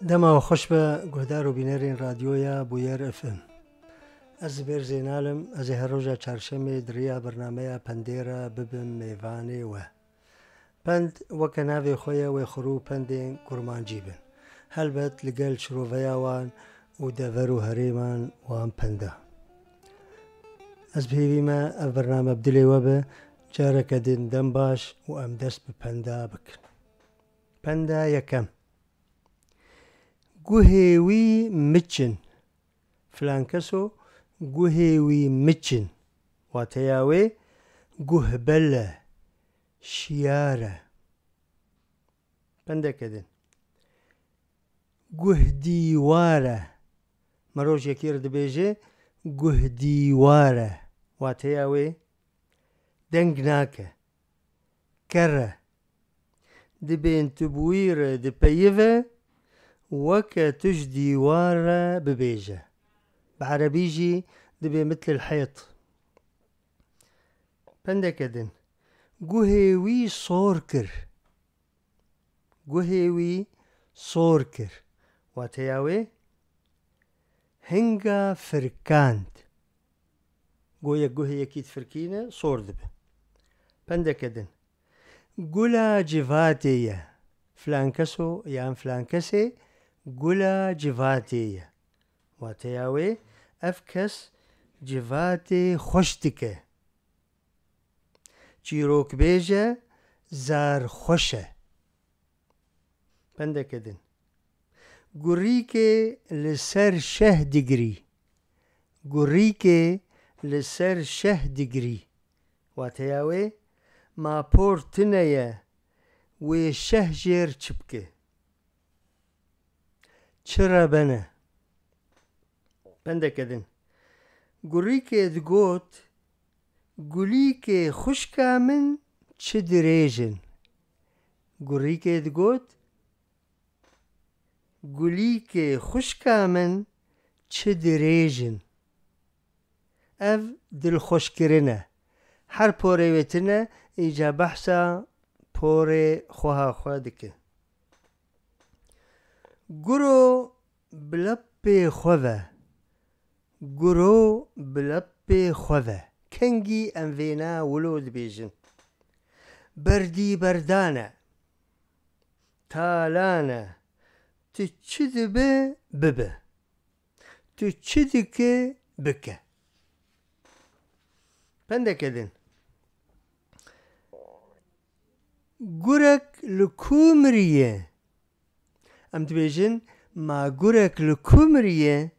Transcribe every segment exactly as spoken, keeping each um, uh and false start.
Dema we xweş be, guhdar û bînerên radyoya Bûyer F M. Ez Zibêr Zênal im, ez ê her roja çarşemê di riya bernameya Pendê re bibim mêvanê we. Pend weke navê xwe ye, wê xurû pendên kurmancî bin. Helbet li gel şiroveya wan û dever û herêman wan penda. Ez bi hêvî me ev bername bi dilê we be, careke din dem baş û em dest bi penda bikin. Penda yekem. Guhê wî miç in. Filan keso guhê wî miç in. Wateya wê guhbel e, şiyar e. Pendeke din. Guhdîwar e. Mirov ji yekî re dibêje guhdîwar e. Wateya wê deng nake. Ker e. Dibên tu bi wî re dipeyive, weke tu ji dîwar re bibêje. Bi erebî jî dibê mitlil hêt. Pendeke din. Guhê wî sor kir. Guhê wî sor kir. Wateya wê hinga firkand. Go yek guhê yekî difirkîne, sor dibe. Pendeke din. Gula civatê ye. Filan keso yan filan kesê gula civatê ye. Wateya wê ev kes civatê xweş dike. Çîrok bêje zar xweş e. Pendeke din. Gurîkê li ser şeh digirî. Gurîkê li ser şeh digirî. Wateya wê, ma por tune ye, wê şeh jêr çi bike? Çi rebene? Pendeke din. Gurîkê digot, gulîkê xwişka min çi dirêj in. Gurîkê digot, gulîkê xwişka min çi dirêj in. Ev dilxweşkirin e. Her porê wê tune, îca behsa porê xweha xwe dike. Guro bi lepê xwe ve. Guro bi lepê xwe ve. Kengî em vêna wilo dibêjin. Berdî berdan e. Talan e. Tu çi dibe, bibe. Tu çi dike, bike. Pendeke din. Gurek li ku miriye? Em dibêjin, ma gurek li ku miriye?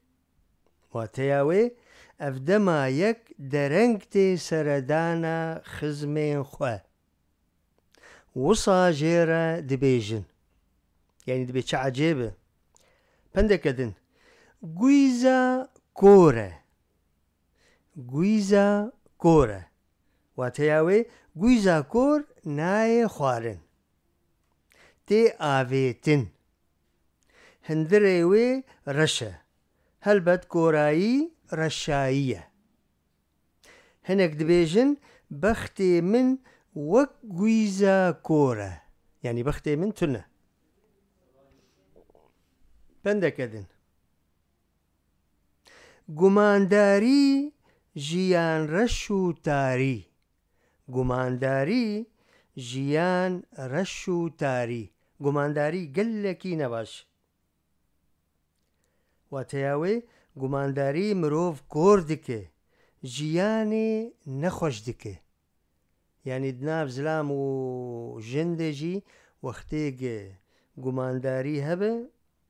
Wateya wê, ev dema yek dereng tê seredana xizmên xwe. Wisa jê re dibêjin. Yanî dibê çi ecêb e. Pendeke din. Guyza kor e. Guyza kor e. Wateya wê, guyza kor nayê xwarin. Tê avêtin. Hindirê wê reş e. Helbet korayî reşayî ye. Hinek dibêjin, bextê min wek guyza kor e. Yanî bextê min tune. Pendeke din. Gumandarî jiyan reş û tarî. Gumandarî jiyan reş û tarî. Gumandarî gelekî nebaş. Wateya wê, gumandarî mirov kor dike, jiyanê nexweş dike. Yanî di nav zilam û jin de jî wextê ge gumandarî hebe,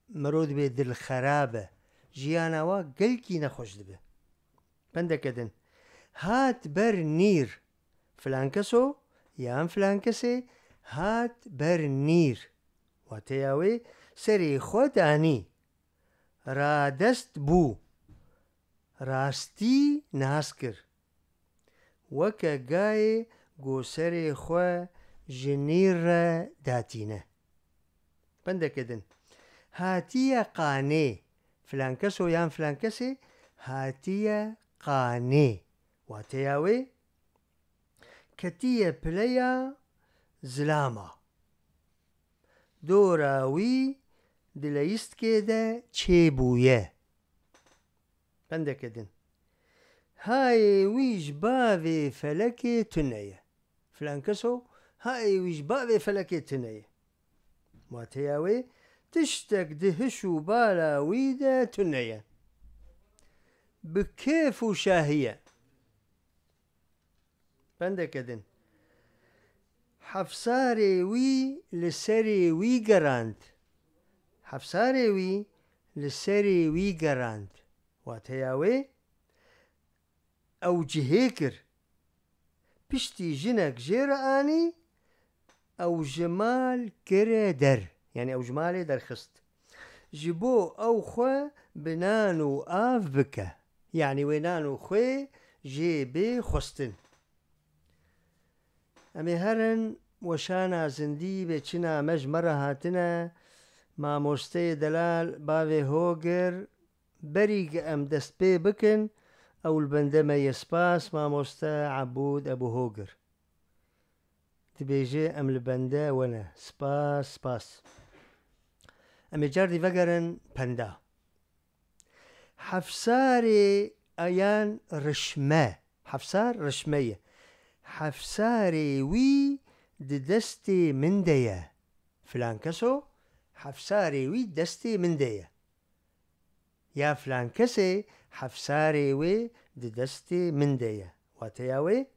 mirov dibê dilxerab e. Jiyana wa gelkî nexweş dibe. Pendeke din. Hat ber nîr. Filan keso yan filan kesê hat ber nîr. Wateya wê serê xwe danî. Radest bû. Rastî nas kir. Weke gayê ku serê xwe ji nîr re datîne. Pendeke din. Hatiye qanê. Filan keso yan filan kesê hatiye qanê. Wateya wê, ketiye pileya zilama. Dora wî di leyîstikê de çêbûye. Pendeke din. Hayê wî ji bavê felekê tune ye. Filan keso hayê wî ji bavê felekê tune ye. Wateya wê, tiştek di hiş û bala wî de tune ye. Bi kêf û şahî ye. Pendeke din. Hefsarê wî li serê wî gerand. Hefsarê wî li serê wî gerand. Wateya wê, ew cihê kir. Piştî jinek jê re anî, ew ji mal kire der. Yanî ew ji malê derxist. Ji bo ew xwe bi nan û av bike. Yanî wê nan û xwê jê bê xwestin. Em ê herin weşana zindî bê çina me ji me re hatine. Mamosteyê delal bavê Hogir, berî ku em dest pê bikin, ew li bende me ye. Spas, mamoste Ebûd Ebû Hogir. Dibêje, em li bende we ne. Spas, spas. Em ê cardî vegerin penda. Hefsarê eyan rişme. Hefsar rişme ye. Hefsarê wî di destê min de ye. Filan keso, hefsarê wî destê min de ye. Ya filan kesê, hefsarê wê di destê min de ye. Wateya wê,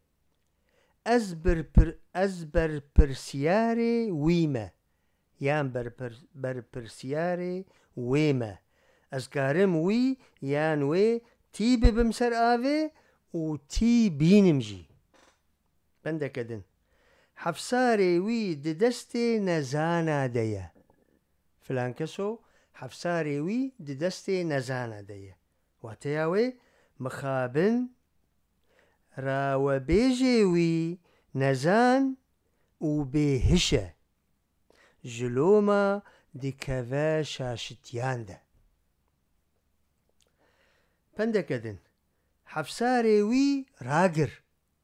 ez birpir-, ez berpirsiyarê wî me. Yan berpir-, berpirsiyarê wê me. Ez karim wî yan wê tî bibim ser avê û tî bînim jî. Pendeke din. Hefsarê wî di destê nezana de ye. Filan keso, hefsarê wî di destê nezana de ye. Wateya wê, mixabin, rawebêjê wî nezan û bêhiş e. Ji loma dikeve şaşitiyan de. Pendeke din. Hefsarê wî ragir.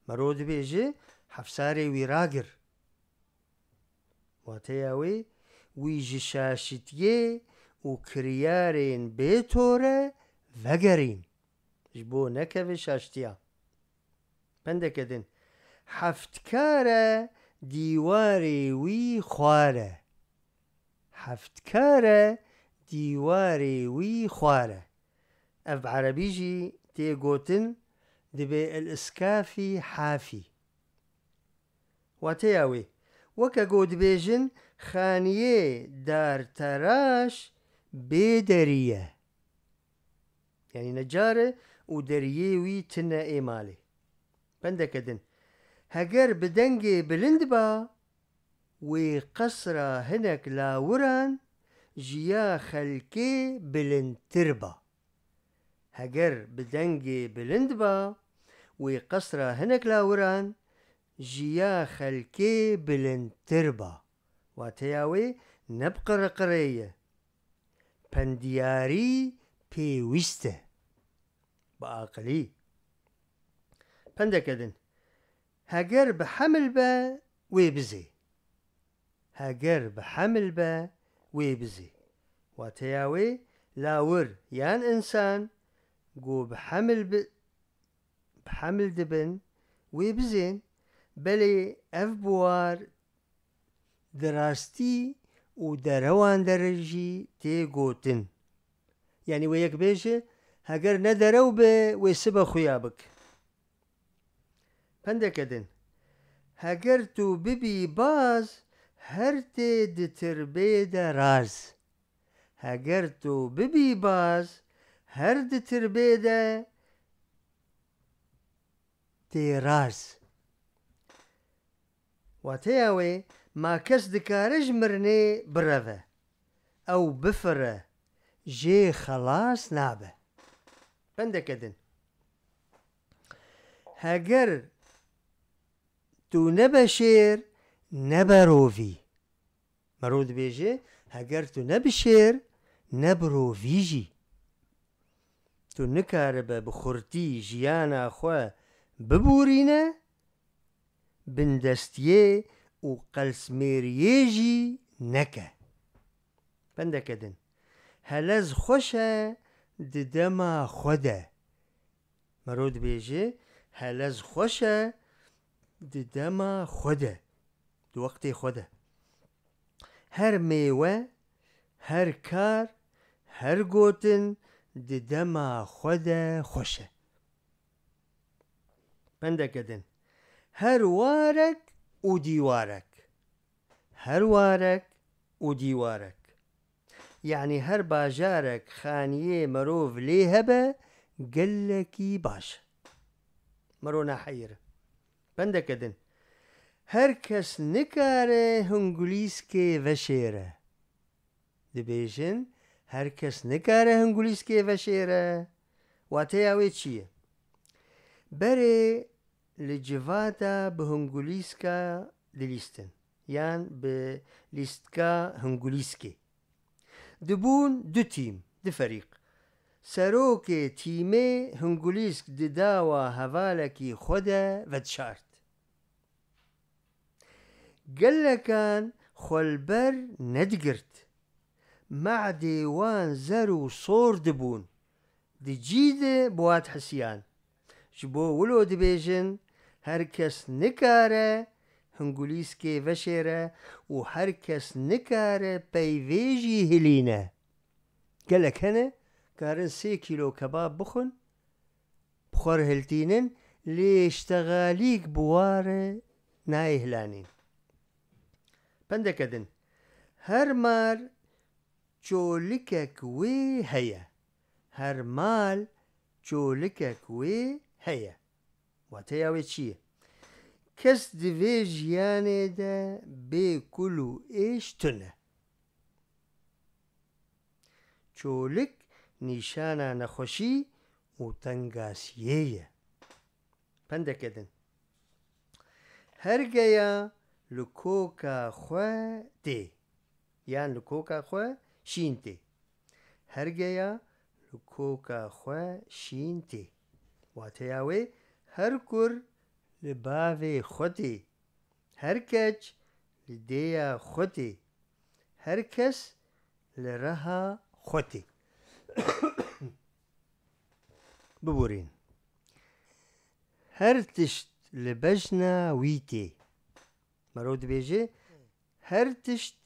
Mero dibêje, hefsarê wî ragir. Wateya wê, wî ji şaşitiyê û kiryarên bêtore vegerîn. Ji bo nekeve şaştiya. Pendeke din. Heftkare dîwarê wî xwar e. Heftkare dîwarê wî xwar e. Ev bi erebî jî tê gotin, dibê el iskafî hafî. Wateya wê, weke ku dibêjin, xaniyê darteraş bê derî ye. Yanî necar e û deriyê wî tune ê malê. Pendeke din. Heger bi dengê bilind ba, wê qesra hinek lawiran ji ya xelkê bilindtir ba. Heger bi dengê bilind ba, wê qesra hinek lawiran ji ya xelkê bilindtir ba. Wateya wê ne bi qirreqirrê ye. Pendiyarî pêwîst e. Bi aqilî. Pendeke din. Heger bi hemil be, wê bizê. Heger bi hemil be, wê bizê. Wateya wê, lawir yan însan ku bi hemil bi, bi hemil dibin, wê bizên. Belê ev biwar di rastî û derewan de re jî tê gotin. Yanî wê yek bêje, heger ne derew be, wê sibe xuya bik. Pendeke din. Heger tu bibî baz, her tê di tirbê de raz. Heger tu bibî baz, her di tirbê de tê raz. Wateya wê, ma kes dikare ji mirinê bireve, ew bifire, jê xelas nabe. Pendeke din. Heger tu nebe şêr, nebe rovî. Mero dibêje, heger tu ne bi şêr, ne bi rovî jî. Tu nikaribe bi xurtî jiyana xwe bibûrîne, bindestiyê û qelsmêriyê jî neke. Pendeke din. Helez xweş e di dema xwe de. Mero dibêje, helez xweş e di dema xwe de, di wextê xwe de. Her mêwe, her kar, her gotin di dema xwe de xweş e. Pendeke din. Her warek û dîwarek. Her warek û dîwarek. Yanî her bajarek xaniyê merov lê hebe, gelekî baş e. Mero naheyir e. Pendeke din. Her kes nikare hingulîskê veşêre. Dibêjin, her kes nikare hingulîskê veşêre. Wateya wê çi ye? Berê li civata bi hingulîska dilîstin, yan bi lîstka hingulîskê. Dibûn du tîm, du ferîq. Serokê tîmê hingulîsk di dawa hevalekî xwe de vedişart. Gelekan xwe li ber nedigirt. Me'dê wan zer û sor dibûn. Di cî de bi wan dihisiyan. Ji bo wilo dibêjin, her kes nikare hingulîskê veşêre û her kes nikare peyvê jî hilîne. Gelek hene, karin sê kîlo kebab bixwin, bi xwe re hiltînin, lê ji texalîk bi wa re nayê hilanîn. Pendeke din. Her mal çolikek wê heye. Her mal çolikek wê heye. Wateya wê çi ye? Kes di vê jiyanê de bê kul û êş tune. Çolik nîşana nexweşî û tengasiyê ye. Pendeke din. Hergeya li koka xwe tê. Yan li koka xwe şîn tê. Hergeya li koka xwe şîn tê. Wateya wê, her kur li bavê xwe tê. Her keç li dêya xwe tê. Her kes li reha xwe tê. Biborîn. Her tişt li bejna wî tê. Mero dibêje, her tişt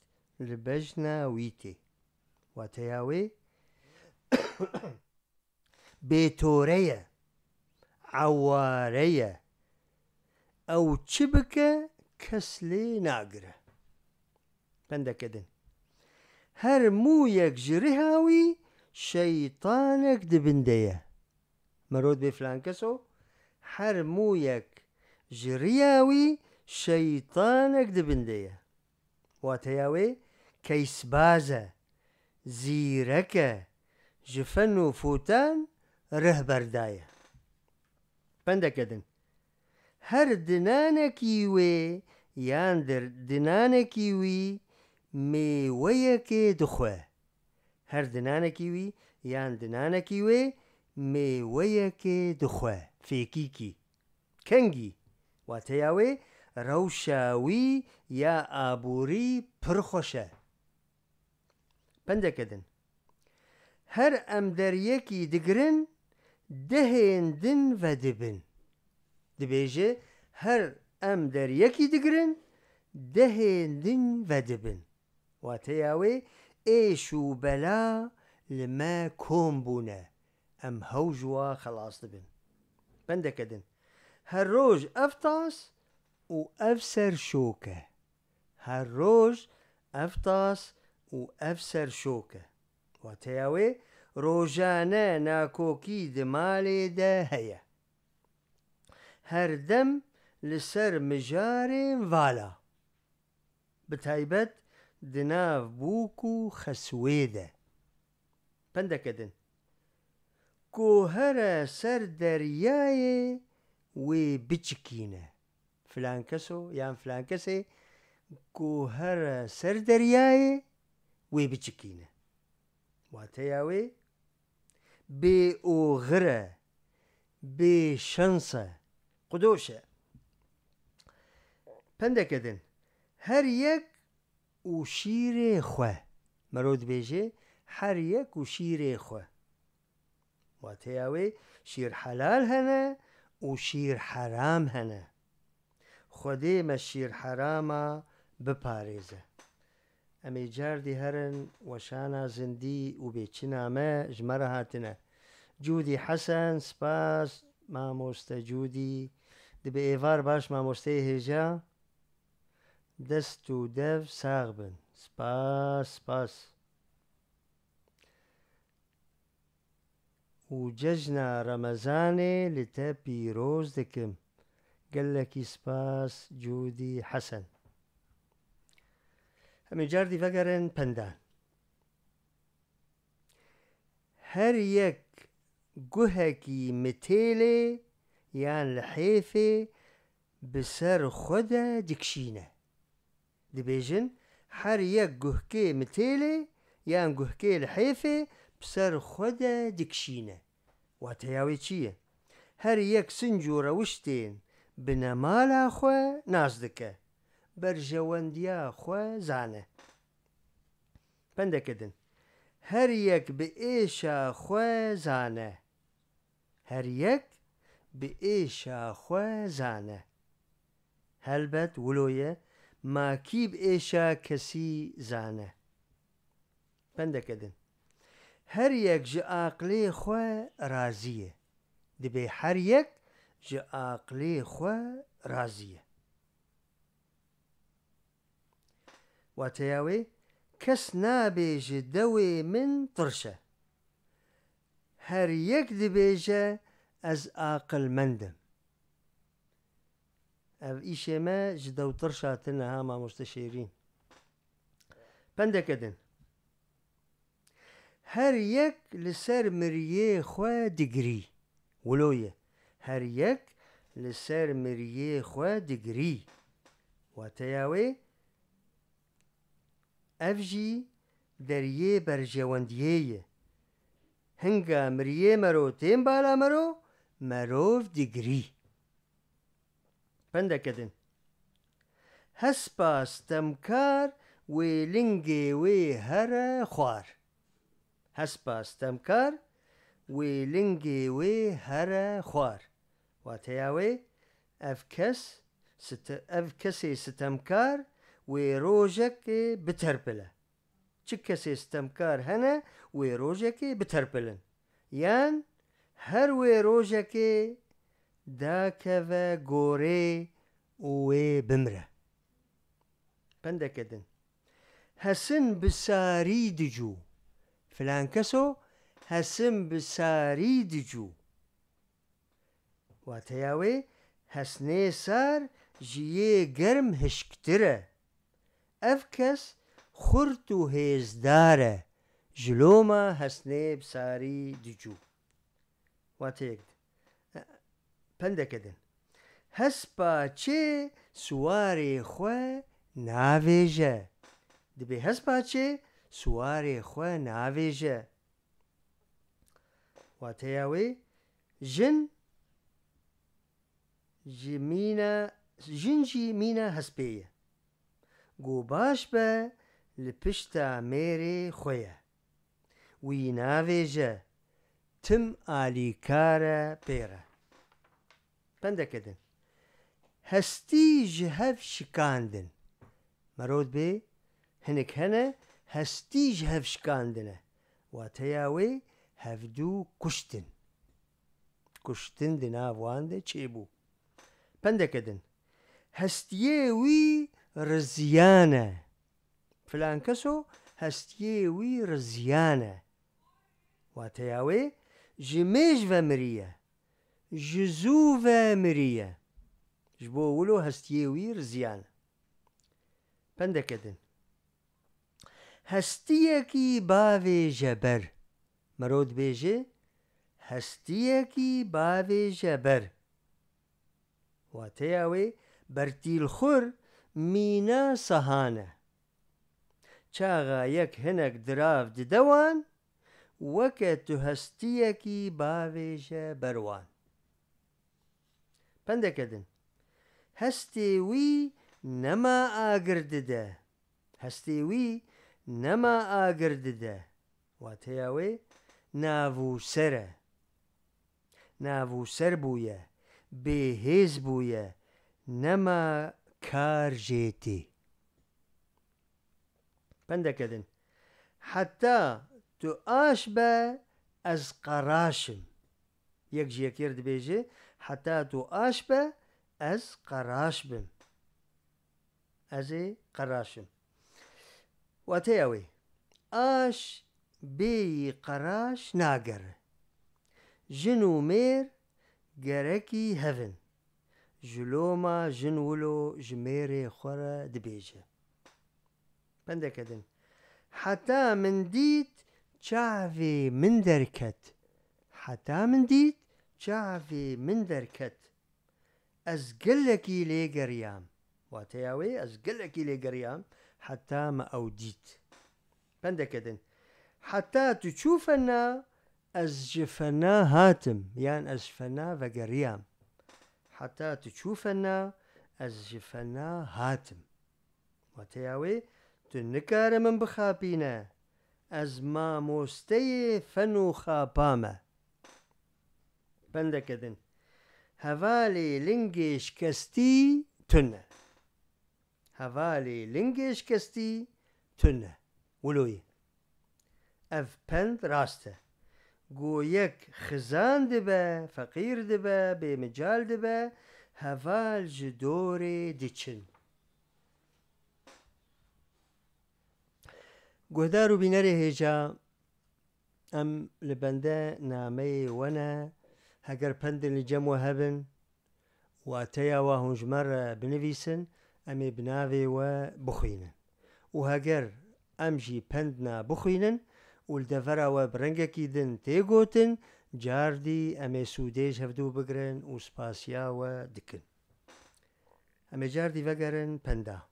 li bejna wî tê. Wateya wê, bêtore ye, eware ye. Ew çi bike, kes lê nagire. Pendeke din. Her mûyek ji riha wî, şeytanek di bin de ye. Mero dibê filan keso, her mûyek ji riya wî, şeytanek di bin de ye. Wateya wê, keysbaz e, zîrek e, ji fen û fûtan rih berdaye. Pendeke din. Her dinanekî wê yan dir-, dinanekî wî mêweyekê dixwe. Her dinanekî wî yan dinanekî wê mêweyekê dixwe. Fêkîkî. Kengî, wateya wê, rewşa wî ya aborî pir xweş e. Pendeke din. Her em deryekî digirin, dehên din vedibin. Dibêje, her em deryekî digirin, dehên din vedibin. Wateya wê, êş û bela li me kom bûne. Em hew ji wa xelas dibin. Pendeke din. Her roj ev tas û ev ser şok e. Her roj ev tas û ev ser şok e. Wateya wê, rojane nakokî di malê de heye. Her dem li ser mijarên vala. Bi taybet di nav bûk û xeswê de. Pendeke din. Ku here ser deryayê wê biçikîne. Filan keso yan filan kesê ku here ser deryayê wê biçikîne. Wateya wê bê oxir e, bê şans e, qidoş e. Pendeke din. Her yek û şîrê xwe. Mero dibêje, her yek û şîrê xwe. Wateya wê, şîr helal hene û şîr heram hene. Xwedê me şîr herama biparêze. Em ê cardî herin weşana zindî û bêçina me ji me re hatine. Cûdî Hesen, spas mamoste Cûdî. Dibe êvar baş mamosteyê hêja. Dest û dev sax bin. Spas, spas. Û cejna Remezanê li te pîroz dikim. Gelekî spas Cûdî Hesen. Em ê cardî vegerin pendan. Her yek guhekî mitêlê yan lihêfê bi ser xwe de dikişîne. Dibêjin, her yek guhkê mitêlê yan guhkê lihêfê bi ser xwe de dikişîne. Wateya wê çi ye? Her yek sinc û rewiştên binemala xwe nas dike. Berjewendiya xwe zane. Pendeke din. Her yek bi êşa xwe zane. Her yek bi êşa xwe zane. Helbet wilo ye, ma kî bi êşa kesî zane. Pendeke din. Her yek ji aqilê xwe razî ye. Dibê her yek ji aqilê xwe razî ye. Wateya wê, kes nabêje dewê min tirş e. Her yek dibêje, ez aqilmend im. Ev îşê me ji dew tirş hatine ha, mamoste Şêrîn. Pendeke din. Her yek li ser miriyê xwe digirî. Wilo ye. Her yek li ser miriyê xwe digirî. Wateya wê, ev jî deriyê berjewendiyê ye. Hinga miriyê mero tên bala mero, merov digirî. Pendeke din. Hespa stemkar wê lingê wê here xwar. Hespa stemkar wê lingê wê here xwar. Wateya wê, ev kes, site-, ev kesê stemkar wê rojekê biterpile. Çi kesê stemkar hene wê rojekê biterpilin. Yan her wê rojekê dakeve gorê û wê bimre. Pendeke din. Hesin bi sarî dicû. Filan keso hesin bi sarî dicû. Wateya wê, hesnê sar ji yê germ hişktir e. Ev kes xurt û hêzdar e, ji loma hesnê bi sarî dicû. Wateyek di-, pendeke din. Hespa çê siwarê xwe navêje. Dibê hespa çê siwarê xwe navêje. Wateya wê, jin ji mîna, jin jî mîna hespê ye. Ku baş be li pişta mêrê xwe ye. Wî navêje, tim alîkar e pê re. Pendeke din. Hestî ji hev şikandin. Merod bê, hinek hene, hestî ji hev şikandine. Wateya wê, hevdû kuştin. Kuştin di nav wan de çêbû. Pendeke din. Hestiyê wî riziyan e. Filan keso hestiyê wî riziyan e. Wateya wê, ji mêj ve miriye. Ji zû ve miriye. Ji bo wilo hestiyê wî riziyan e. Pendeke din. Hestiyekî bavêje ber. Mero dibêje, hestiyekî bavêje ber. Wateya wê, bertîlxur mîna sahan e. Çaxa yek hinek dirav dide wan, weke tu hestiyekî bavêje ber wan. Pendeke din. Hestê wî nema agir dide. Hestê wî nema agir dide. Wateya wê navûser e. Navûser bûye, bêhêz bûye, nema kar jê tê. Pendeke din. Heta tu aş be, ez qeraş im. Yek ji yekê re dibêje, heta tu aş be, ez qeraş bim. Ez ê qeraş im. Wateya wê, aş bêyî qeraş nagere. Jin û mêr gerekî hev in. Ji loma jin wilo ji mêrê xwe re dibêje. Pendeke din. Heta min dît çavê min derket. Heta min dît çavê min derket. Ez gelekî lê geriyam. Wateya wê, ez gelekî lê geriyam, heta me ew dît. Pendeke din. Heta tu çû fena, ez ji fena hatim, yan ez ji fena vegeriyam. Heta tu çû fena, ez ji fena hatim. Wateya wê, tu nikare min bixapîne. Ez mamosteyê fen û xapa me. Pendeke din. Hevalê lingê şikestî tune. Hevalê lingê şikestî tune. Wilo ye. Ev pend rast e. Go yek xizan dibe, feqîr dibe, bêmical dibe, heval ji dorê diçin. Guhdar û bînerê hêja, em li bende nameyê we ne, heger pendên li cem we hebin, wateya wa hûn ji me re binivîsin, em ê bi navê we bixwînin. Û heger em jî pendna bixwînin û li devera we bi rengekî din tê gotin, cardî em ê sûdê ji hevdû bigirin û spasiya we dikin. Em ê cardî vegerin penda.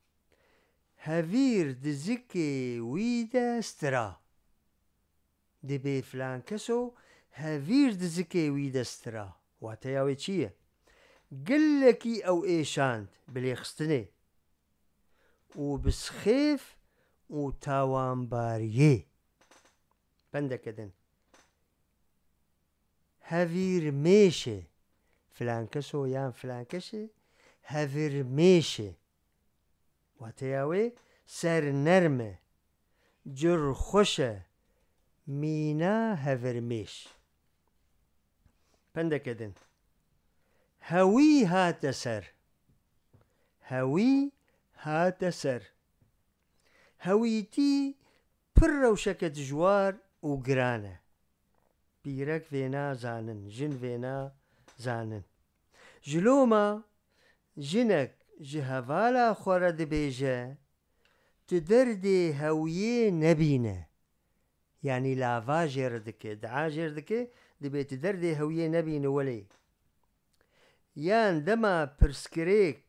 Hevîr di zikê wî de stira. Dibê filan keso hevîr di zikê wî de stira. Wateya wê çi ye? Gelekî ew êşand bi lêxistinê û bi sixêf û tawanbariyê. Pendeke din. Hevîrmêş e. Filan keso yan filan keşê hevîrmêş e. Wateya wê sernerm e, cirxweş e, mîna hevirmêş. Pendeke din. Hewî hate ser. Hewî hate ser. Hewîtî pir rewşeke dijwar û giran e. Pîrek vêna zanin, jin vêna zanin. Ji loma jinek ji hevala xwe re dibêje, tu derdê hewiyê nebîne. Yanî lava jê re dike, dua jê re dike, dibê tu derdê hewiyê nebîne welê. Yan dema pirsgirêk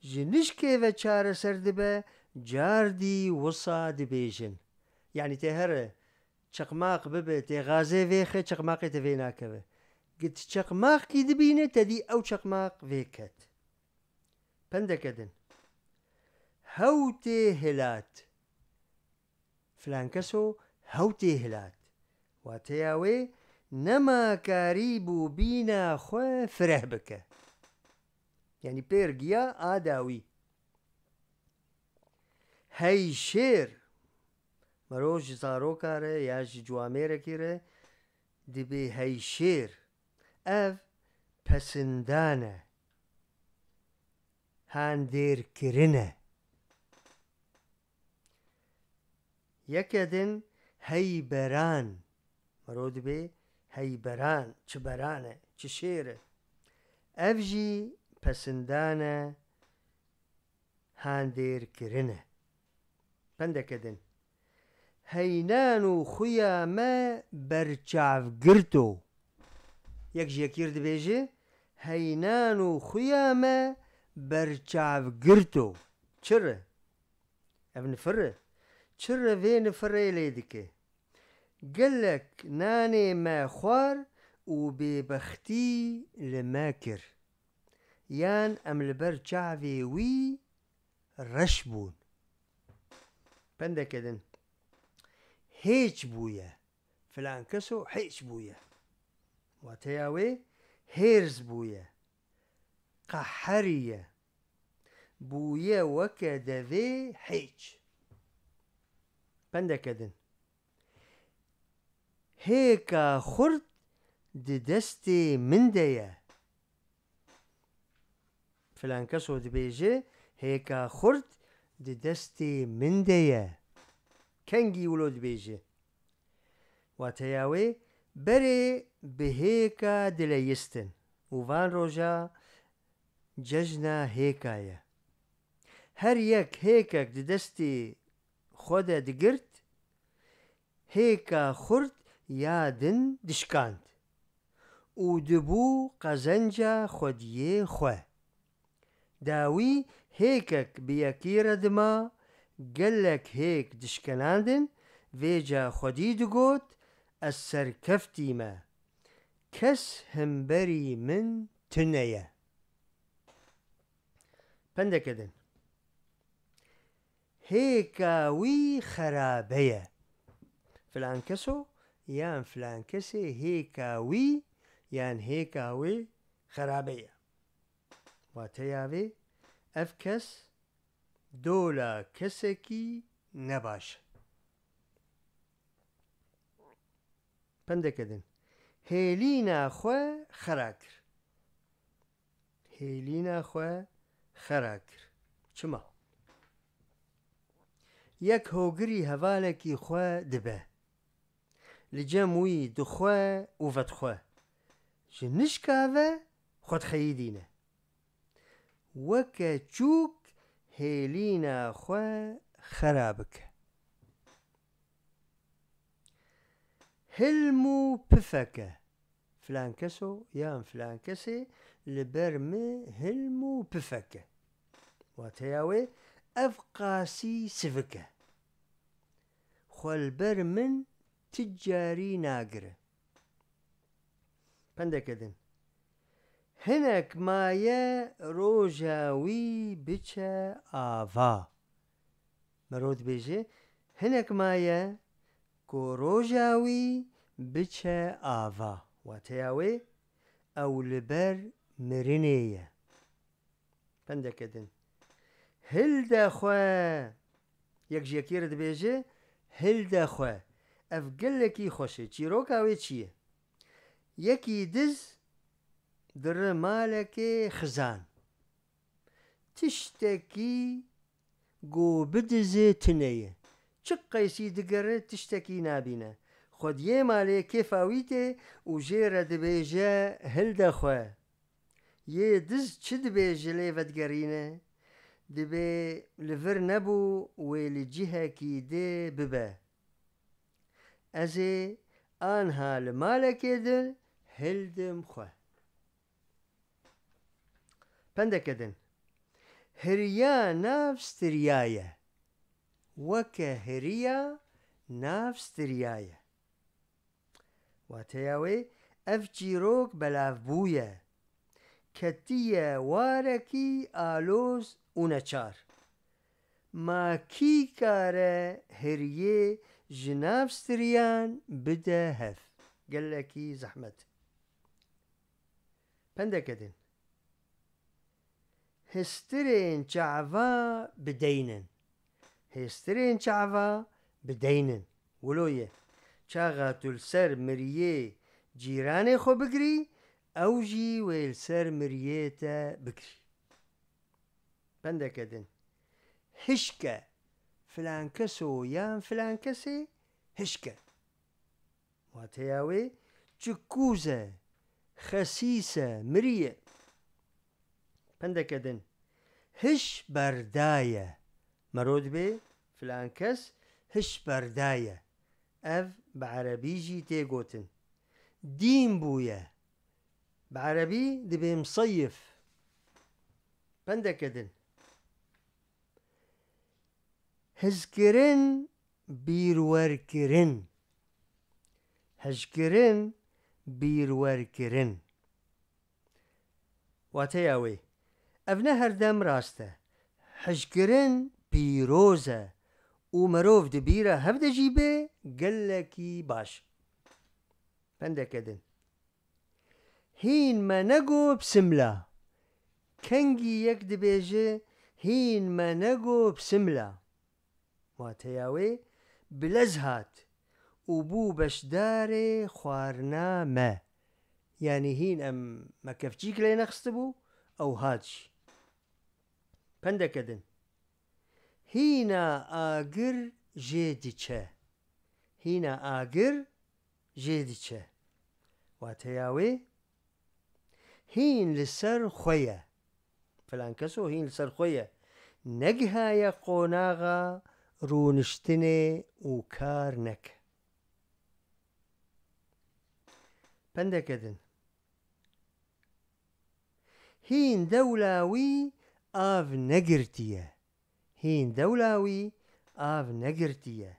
ji nişkê ve çareser dibe, cardî wisa dibêjin. Yanî tê here çeqmaq bibe, tê gazê vêxe, çeqmaqê te vê nakeve. Git çeqmaqkî dibîne, te dî ew çeqmaq vê ket. Pendeke din. Hewtê hilat. Filan keso hewtê hilat. Wateya wê nema karîbû bîna xwe fireh bike. Yanî pêr giya a dawî. Hey şêr. Mero ji zaroka re ya ji ciwamêrekî re dibê hey şêr. Ev pesindan e. Handêrkirin e. Yeke din hey beran. Mero dibê hey beran, çi beran e, çi şêr e. Ev jî pesindan e, handêrkirin e. Pendeke din. Heynan û xuya me berçavgirto. Yek ji yekî re dibêje, heynan û xuya me berçavgirto. Çi re? Ev nifir e. Çi re vê nifirê lê dike? Gelek nanê me xwar û bêbextî li me kir. Yan em li ber çavê wî reş bûn. Pendeke din. Hêç bûye. Filan keso hêç bûye. Wateya wê hêrs bûye. Qeheriye. Bûye weke devê hêç. Pendeke din. Hêka xurt di destê min de ye. Filan keso dibêje, hêka xurt di destê min de ye. Kengî wilo dibêje. Wateya wê, berê bi hêka dileyistin û van roja cejna hêka ye. Her yek hêkek di destê xwe de digirt, hêka xurt ya din dişkand û dibû qezenca xwediyê xwe. Dawî hêkek bi yekî re dima, gelek hêk dişkenandin, vêca xwedî digot, ez serkeftî me. Kes hemberî min tune ye. Pendeke din. Hêka wî xerabe ye. Filan keso yan filan kesê hêka wî yan hêka wê xerabe ye. Wateya vê, ev kes dola kesekî nebaş e. Pendeke din. Hêlîna xwe xera kir. Hêlîna xwe xera kir. Çima? Yek hogirî hevalekî xwe dibe. Li cem wî dixwe û vedixwe. Ji nişka ve xwe dixeyidîne. Weke çûk hêlîna xwe xera bike. Hilm û pifeke. Filan keso yan filan kesê li ber min hilm û pifeke. Wateya wê ev qasî sivik e. Xwe li ber min ti carî nagire. Pendeke din. Hinek maye roja wî biçe ava. Mero dibêje, hinek maye ku roja wî biçe ava. Wateya wê, ew li ber mirinê ye. Pendeke din. Hilde xwe. Yek ji yekê re dibêje, hilde xwe. Ev gelekî xweş e. Çîroka wê çi ye? Yekî diz dire malekê xizan. Tiştekî ku bidize tune ye. Çi qeysî digere tiştekî nabîne. Xwediyê malê kêfa wî tê û jê re dibêje, hilde xwe. Yê diz çi dibê ji lê vedigerîne? Dibê li vir nebû wê li cihekî dê bibe. Ez ê anha li malekê de hildim xwe. Pendeke din. Hiriya nav stiriya ye. Weke hiriya nav stiriya ye. Wateya wê, ev çîrok belavbûye. Ketiye warekî aloz û neçar. Ma kî kare hiriyê ji nav stiriyan bide hev? Gelekî zehmet. Pendeke din. Histirên çava bideynin. Hêstirên çava bideynin. Wilo ye. Çaxa tu li ser miriyê cîranê xwe bigirî, ew jî wê li ser miriyê te bigirî. Pendeke din. Hişke. Filan keso yan filan kesê hişke. Wateya wê çikûz e, xesîs e, mirî ye. Pendeke din. Hiş berdaye. Mero dibê filan kes hiş berdaye. Ev bi erebî jî tê gotin. Dîn bûye. Bi erebî dibê miseyif. Pendeke din. Hizkirin, bîrwerkirin. Hizkirin, bîrwerkirin. Wateya wê, ev ne her dem rast e. Hizkirin pîroz e û mirov di bîra hev de jî bê gelekî baş. Pendeke din. Hîn me nego bisimla. Kengî yek dibêje, hîn me nego bisimla. Wateya wê, bi lez hat û bû beşdarê xwarina me. Yanî hîn em me kevçîk lê nexistibû, ew hat jî. Pendeke din. Hîna agir jê diçe. Hîna agir jê diçe. Wateya wê, hîn li ser xwe ye. Filan keso hîn li ser xwe ye. Negihaye qonaxa rûniştinê û kar neke. Pendeke din. Hîn dewla wî av negirtiye. Hîn dewla wî av negirtiye.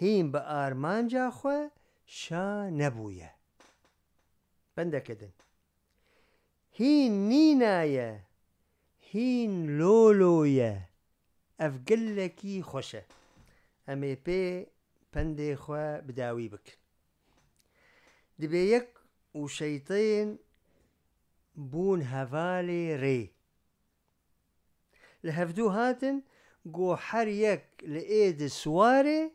Hîn bi armanca xwe şa nebûye. Pendeke din. Hîn nîna ye, hîn lolo ye. Ev gelekî xweş e. Em ê pê pendê xwe bi dawî bikin. Dibê yek û şeytên bûn hevalê rê. Li hevdû hatin, got her yek li êdî siwarê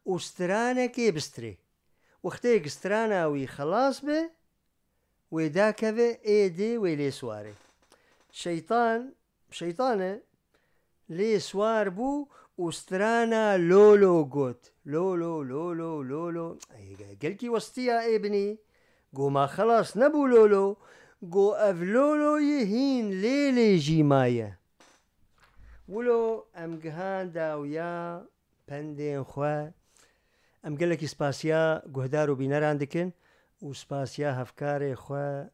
û stranekê bistirê. Wextê ku strana wî xelas be, wê dakeve êdî wê lê siwarê. Şeytan, şeytan e, lê siwar bû û strana lolo got. Lolo, lolo, lolo. Ey, gelkî westiya ê binî. Go ma xelas nebû lolo. Go ev loloyê hîn lê lê jî maye. Wilo em gihan dawiya pendên xwe. Em gelekî spasiya guhdar û bîneran dikin û spasiya hevkarê xwe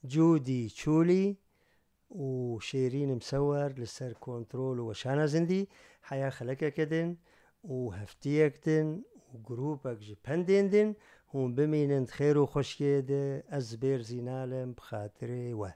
Cûdî Çûlî û Şêrîn Msewer li ser kontrol û weşana zindî. Heya xelekeke din û heftiyek din û grûpek ji pendên din hûn bimînin di xêr û xweşiyê de. Ez Zibêr Zînal im bi xatirê we.